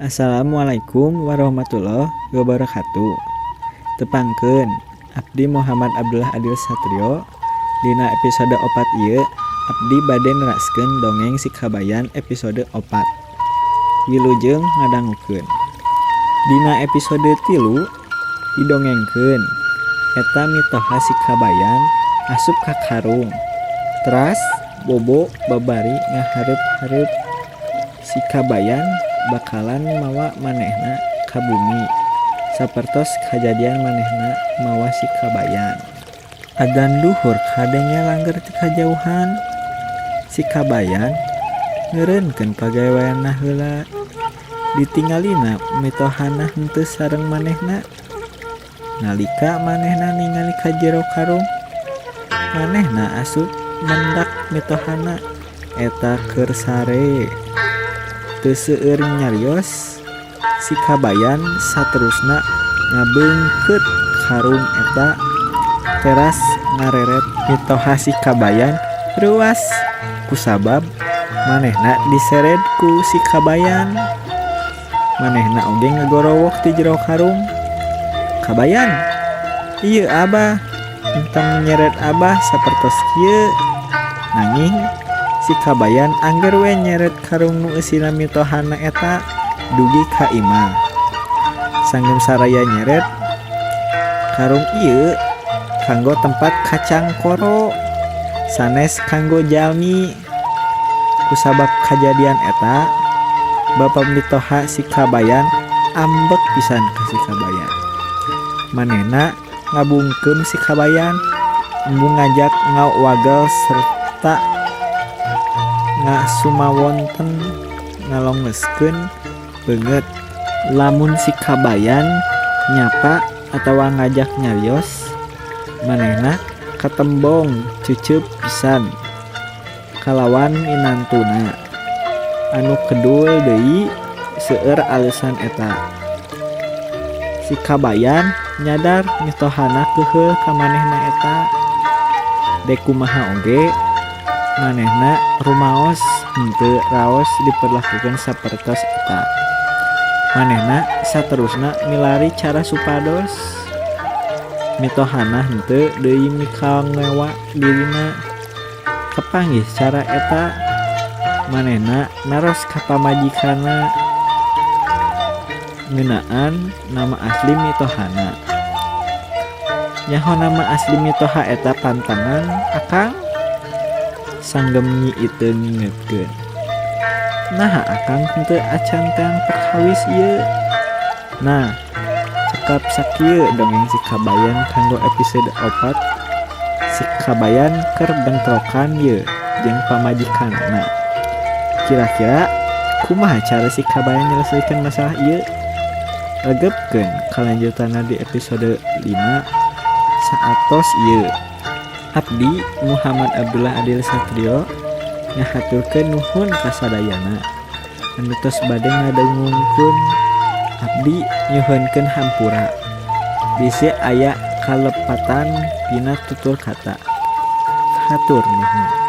Assalamualaikum warahmatullahi wabarakatuh. Tepangkeun abdi Muhammad Abdullah Adil Satrio. Dina episode 4 ieu abdi bade neraskeun dongeng Si Kabayan episode 4. Wilujeng ngadangukeun. Dina episode 3 didongengkeun eta mitoha Si Kabayan asup ka karung teras bobo babari ngahareup-hareup Si Kabayan bakalan mawa manehna ka bumi sapertos kajadian manehna mawa Si Kabayan. Adzan duhur kadenge langger ti kajauhan. Si Kabayan ngeureunkeun pagaweanna heula. Ditingalina mitohana henteu sareng manehna. Nalika manehna ningali ka jero karung, manehna asup mendak mitohana eta keur sare. Teu seueur nyarios, Si Kabayan saterusna ngabeungkeut karung eta teras ngareret mitoha Si Kabayan reuas kusabab manehna diseret ku Si Kabayan. Manehna oge ngagorowok ti jero karung. Kabayan, ieu Abah, entong nyeret Abah sapertos kieu. Nanging Si Kabayan angger we nyeret karung nu eusina mitohana eta dugi ka imah. Sanggem saraya nyeret karung ieu kanggo tempat kacang koro sanes kanggo jalmi. Kusabab kajadian eta, bapa mitoha Si Kabayan ambek pisan ka Si Kabayan. Manehna ngabungkeum Si Kabayan embung ngajak ngawagel serta ngasumawonten ngalongeskeun beungeut. Lamun Si Kabayan nyapa atawa ngajak nyarios, manehna katembong ceuceup pisan kalawan minantuna anu kedul deui seueur alesan eta. Si Kabayan nyadar mitohana keuheul ka manehna eta. Dek kumaha oge manehna rumaos henteu raos diperlakukeun sapertos eta. Manehna saterusna milari cara supados mitohana henteu deui mikangewa dirina. Kapanggih cara eta, manehna naros ka pamajikanna ngeunaan nama asli mitohana. Nyaho nama asli mitoha eta pantangan, Akang? Sanggem Nyi Iteung ngingetkeun. Naha Akang henteu acan teang perkawis ieu? Nah, cekap sakieu dongeng Si Kabayan kanggo episode 4. Si Kabayan keur bentrokan ye jeung pamajikanna. Kira-kira kumaha cara Si Kabayan nyelesaikan masalah ieu? Regepkeun kalanjutanna di episode 5 saatos ieu. Abdi Muhammad Abdullah Adil Satrio ngahaturkeun nuhun kasadayana anu tos bade ngadengungkeun. Abdi nyuhunkeun hampura bisi aya kalepatan dina tutur kata. Hatur nuhun.